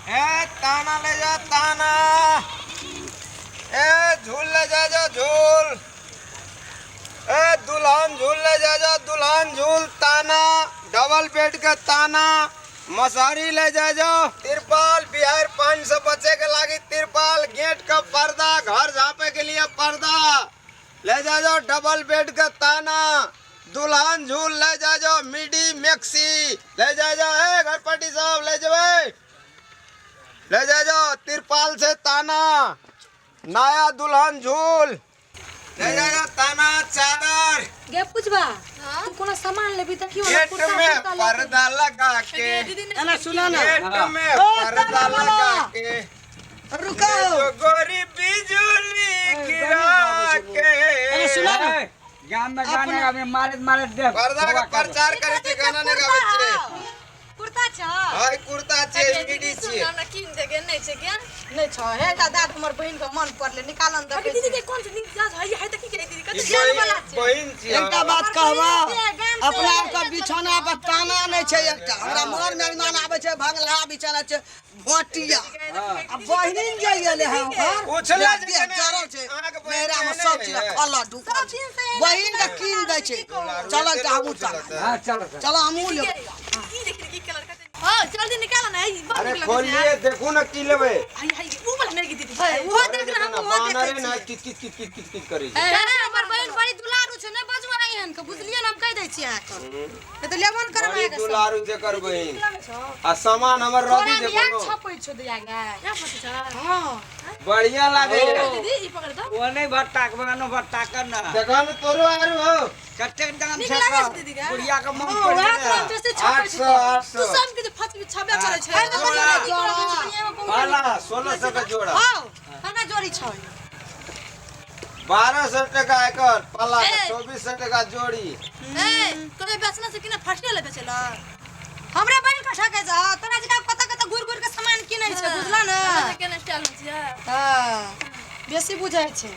ए ताना ले जा ताना, ए झूल ले जा जा झूल, ए दुल्हन झूल ले जा जा दुल्हन झूल, ताना डबल बेड के ताना, मसारी ले जा जा, तिरपाल बिहार पानी से बचे के लागी तिरपाल, गेट का पर्दा, घर झापे के लिए पर्दा ले जा जाओ, डबल बेड का ताना, दुल्हन झूल ले जा जाओ, मिडी मैक्सी ले जा जाओ, ए घर पटी साहब ले जाओ, ले जा जाओ, तिरपाल से ताना, नया दुल्हन झूल ले जा जाओ, ताना चादर। गे पुछबा तू कोनो सामान लेबी त क्यों गेट में पर्दा लगा के, एना सुना ना, गेट में पर्दा लगा के, रुको जो गोरी बिजली गिरा के। एना सुना ना, गाम में गाना गावे मारे मारे दे पर्दा के प्रचार करे छी, गाना नहीं गावे छी। कुर्ता छ हाय कुर्ता छे, मिडी छे। हमरा कीन दे के नहीं छै के नहीं छ हे दादा, हमर बहिन के मन पड़ले निकालन दे। दीदी के कोन से नीक जाज है है त की के दीदी ई कत जान वाला छै। बहिन छी। एकटा बात कहबा, अपना आपके बिछौना पर ताना नहि छै एकटा। हमरा मन में अभिमान आबै छै, भंगला बिछौना छै भोटिया, आ बहिन जे एलै हँ ओकर उछला देह जे केने जरल छै, अहाँके बहिन नैहरा में एहने सब चीज रहै। खलल ढुकल छै, बहिन के कीन दै छै। चल एकटा हमहूँ ताना, हां चलो चल हमहूँ लेबै। की देखि की कलर कते हां जल्दी निकाल ना, ई बड़ अरे नीक लगै छै। खोलिए देखू ना की लेबै। हाय हाय ऊ वाला नहीं दीदी, ओहो देख रहा हम, ओहो बानरे देखै ना छी। किच किच किच किच किच किच करै छै। अरे हमर बहिन बड़ी दुलारू छै, नहि बजू अहाँ एहन के, बुझलियै ने? हम कहि दै छी अहाँके, नहि तऽ लेबो ने करब बड़ी अहाँके। दुलारू छै कर बहिन, आ सामान हमर तोरा रदी छै बियाह कोनो छपै छौ दैया गे। क्या पता छै? हँ बढ़िया लागे। दीदी ई पकड़ दो, वो नहीं भट्टा के बनानो भट्टा कर ना। देखा ने तोरो आरू हो। कतेक दाम नीक छै? लागै छै दीदी के? बुढ़िया के मन हँ, पड़ वएह गेलै। तऽ हम से छपै आठ छौ। सौ आठ तू सौ सब के जे फच में छबे करै छै। एहिमे कनि जोड़ा। नीक लगै छै, कनि एहिमे बहुत। पाला 1600 के जोड़ा। हौ, केना जोड़ी छै? 1200 टका एकर पाला के, ए। 2400 टका जोड़ी। ए कोई बेचना से कि ना फर्स्ट ले बेचला? हमरा बहिन के ठकै छै, तोरा जकाँ कतऽ कतऽ घुरि घुरि के सामान किनै छै, बुझल ने? केना स्टाइल में छियै? हँ, बेसी बुझै छै।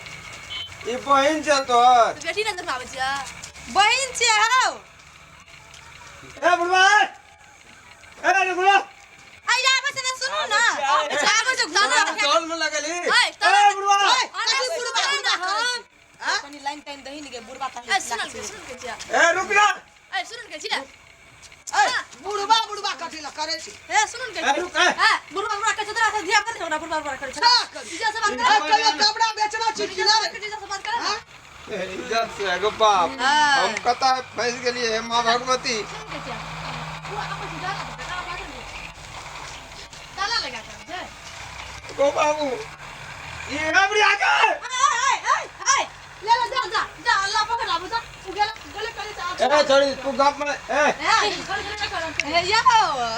ई बहिन छै तोहर? तो बेटी नजर में आबै छियै? बहिन छियै हौ। ए बुढ़वा, ए रुकलो। आइ आबै छै ने, सुनू ने, आबै छै, आबै छै, ताना टोल में लगली। ए ए बुढ़वा, कथी बुढ़बा बुढ़बा करै छै? आँ? कनि लाइन ताइन दही ने गे बुढ़बा ताहि। ए सुनल के, सुनल के छियै? ए रुक ना। ए सुनल के छियै? ए बुढ़बा बुढ़बा कथी लए करै छी? ए सुनल के ए रुक, ए। ए बुढ़वा बुढ़वा के तोरा से धिया पुता हमरा बुढ़वा बुढ़वा करै छै। का करी? इज्जत से बात ए कर। कहियो कपड़ा बेचना छी कि नहि? इज्जत से बात कर। आँ? ए, इज्जत से एगो बाप, हाँ। हम कता फंस गेलिए हे माँ भगवती। सुनल के छियै पूरा अपन से डाला ताला लगा दे, ताला लगा के छै। गो बाबू, ये हमरी आगे। ले ले, जा जा जा, अल्लाह पकड़ लाबो, जा उ गेल गले करे जा। ए छोड़ी तू गप में ए। हे यौ,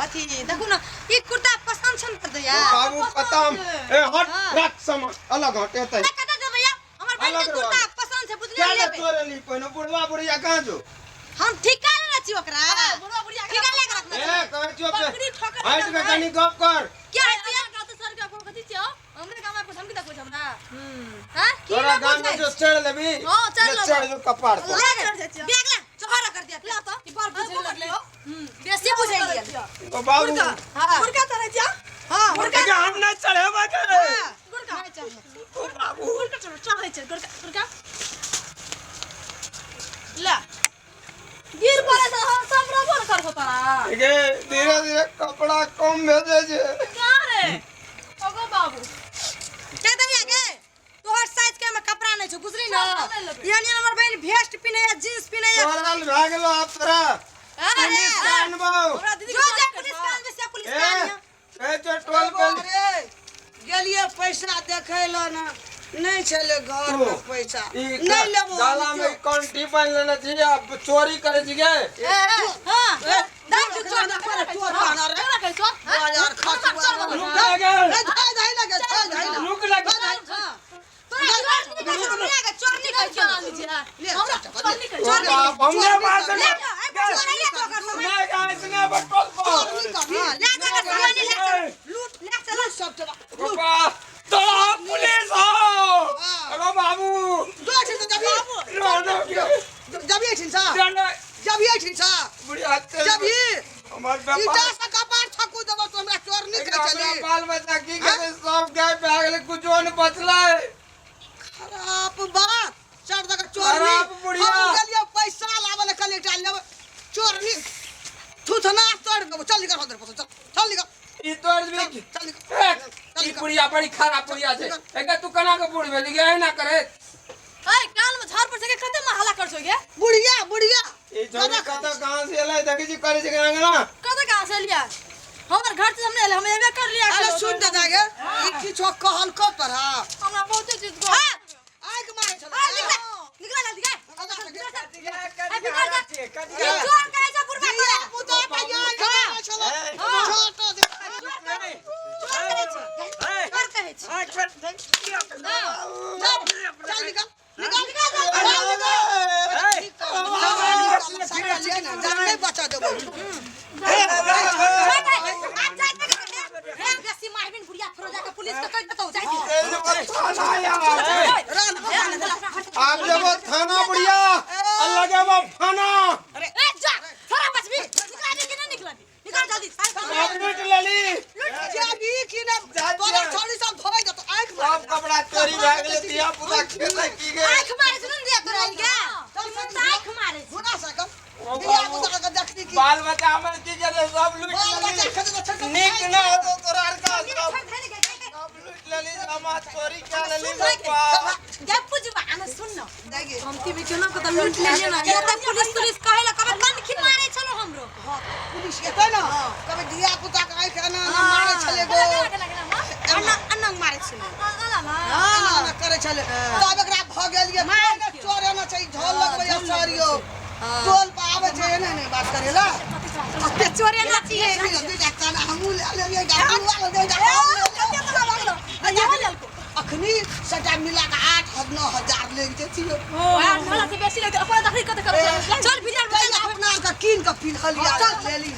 अथी देखू ने, ई कुर्ता पसन्द छन पर दैया। बाबू पता हम, ए हट, रख सामान अलग हट एतै। ए, कतऽ जेबै यौ? हमर बहिन के अलग कुर्ता रह। पसन्द छै, क्या बुझलियै? ले लेबै। तोरे ली पहिने बुढ़वा बुढ़िया कहाँ जो? हम ठीका लेने छी ओकरा, बुढ़वा बुढ़िया के ठीका लेके रखने ए छी। कहै छियौ पे बकरी ठोकर। हट के कनी गप कर। क्या हेतै? का तो सर के अपन कथि छियौ? हमरे गाम में धमकी देखबै छै हमरा? हां तोरा गाम में जो चढ़ लेबी। हाँ, चढ़ ले लेबै। चढ़ जो कपार पर। ले चढ़ जाइ छियौ। बैग ले, चौहरा कर दिया। ला तो ई बड़ बुझै लगलै, बेसी बुझै गेल। ओ बाबू। हाँ। मुर्गा चढ़ै छियौ? हाँ। मुर्गा। देखा, हम नहीं चढ़ेबा के। गुड़का। नहि चढ़ै। ओ बाबू। गुड़का चढ़ चढ़ै छै गुड़का, गुड़का ला गिर पड़े त हम सब रहबो न करबो तोरा। गे धीरे धीरे कपड़ा कम भेजे छै। कहाँ रे ओगो बाबू? के दैया गे, तोहर साइज के हमर कपड़ा नहि छौ, बुझली ने? चल, नहि लेबै। एहन एहन हमर बहिन भेस्ट पिन्हैया, जींस पिन्हैया। तोरा भए गेलो आब तोरा अरे पुलिस के अनबौ। हमरा दीदी जो के जा चोरी पुलिस कर के आनबै से पुलिस ए के आनिहे। कहै छौ टोल पे। अरे गेलियै पैसा देखै लए ने, नहि छलै घर में पैसा। ई नहि लेबो। गला में कंठी बान्हि लेने छी आ चोरी करै छी गे। हाँ। ए, दाइ तू चोर चोर चोर बना रे। केना कहै छौ? बाजार खचुआ। रुक लगे। ए, धाइ धाइ लगे, धाइ धाइ लगे। रुक लगे। हाँ, तोरा चोर नहि कहै छौ, हमरा के चोर नहि कहै छौ। ले, हमरा चल, चोर नहि कहै ओ छौ। बाप, हमने बात ले नहीं जा, ए, चोर नहीं ले ओकर सामान। नहीं गाय सुने पर टोल पर। चोर नहीं हाँ, ले जा ओकर सामान, ले चल। लूट ले चल। लूट सब टबा लूट। बाबा तोरा पुलिस हो। हाँ। अगो बाबू। जो छै तऽ जबी। रोनो के जबी एठिन सा। जाने। जबी एठिन सा। बुढ़िया चल। जबी। हमर ईटा व्यापार से कपार ठकू देबो तो हमरा चोर नहीं एकरा चली बाल बच्चा की करे सब गाय पे आ गेलै कुछो नहीं बचलै खराब बात चार दका चोरनी खराब बुढ़िया। हम गेलियै पैसा लाबे ले कहलियै एकटा लेबै चोरनी थुथना तोड़ देबो चल निकल उधर पर चल चल निकल ई तोड़ देबी चल निकल ई बुढ़िया बड़ी खराब बुढ़िया छै एके तू केना के बूढ़ भेली गे एना करे ए कान में झाड़ पर से के कते महला कर छो गे बुढ़िया बुढ़िया ई छोरी कत कहां से एलै देखै छी करे छै केना केना कते कहां से लिया हमर घर से हमने हम एबे कर लिया अरे सुन दे जागे ई किछो कहल को पर हां हमरा बहुते चीज को आइक मारे छल ए निकला निकला जल्दी गे ए भीतर जा ई चोर कहै छै बुढ़बा धिया तोरा पुता पे आइक मारे छल छोटो दे चोर कहै छै चोर कहै छै चल चल निकल निकल निकल निकल निकल बचा देबो आब जाय दे हे बेसी मारबिन बुढ़िया फेरो जाके पुलिस के कहि देतौ जाय दे रान आब जेबो थाना बुढ़िया आ लगेबो फाना ए जा थोड़ा बचबी निकलाबी कि नहीं निकलाबी निकल जल्दी सब लूट लेली जाबी कि ना तोरा छोड़ी सब धोबै दे तो आँख सब कपड़ा चोरी भए गेलै धिया पुता खेतै की गे आँख मारे छै ने दिया तोरा ई गे तू आँख मारे छै घुना सकम धिया पुता के देखती की बाल बच्चा हमर की करे सब लूट बाल बच्चा लेली खेते तो छटक नीक ना होतो तोरा आर का सब छोड़ धरि गे सब लूट लेली समाज चोरी कए लेली बापा गे पुजबा आने सुन न जाएगी हमती भी केना के त लूट लेलिए ना ये त पुलिस पुलिस कहे ला कबे कनखी मारे छलो हमरो हां पुलिस एतै ना कभी धिया पुता के आँख एना एना मारे छले गो अन्ना अन्ना मारे छलो एना एना करे छले तब एकरा भ गेलिए चोर एना छै झोल लगबै सरियो टोल पर आबै छै एना नहि बात करेला ते चोरे ना छिए हमहूँ ले लेलियै हमहूँ ले लेलियै अखनी सटा मिला के 8 9 हजार ले जेतियो से बेसी लगते अपना देखी कते कर चल भीतर अपना आर के कीन के पिन्हलिया लेली।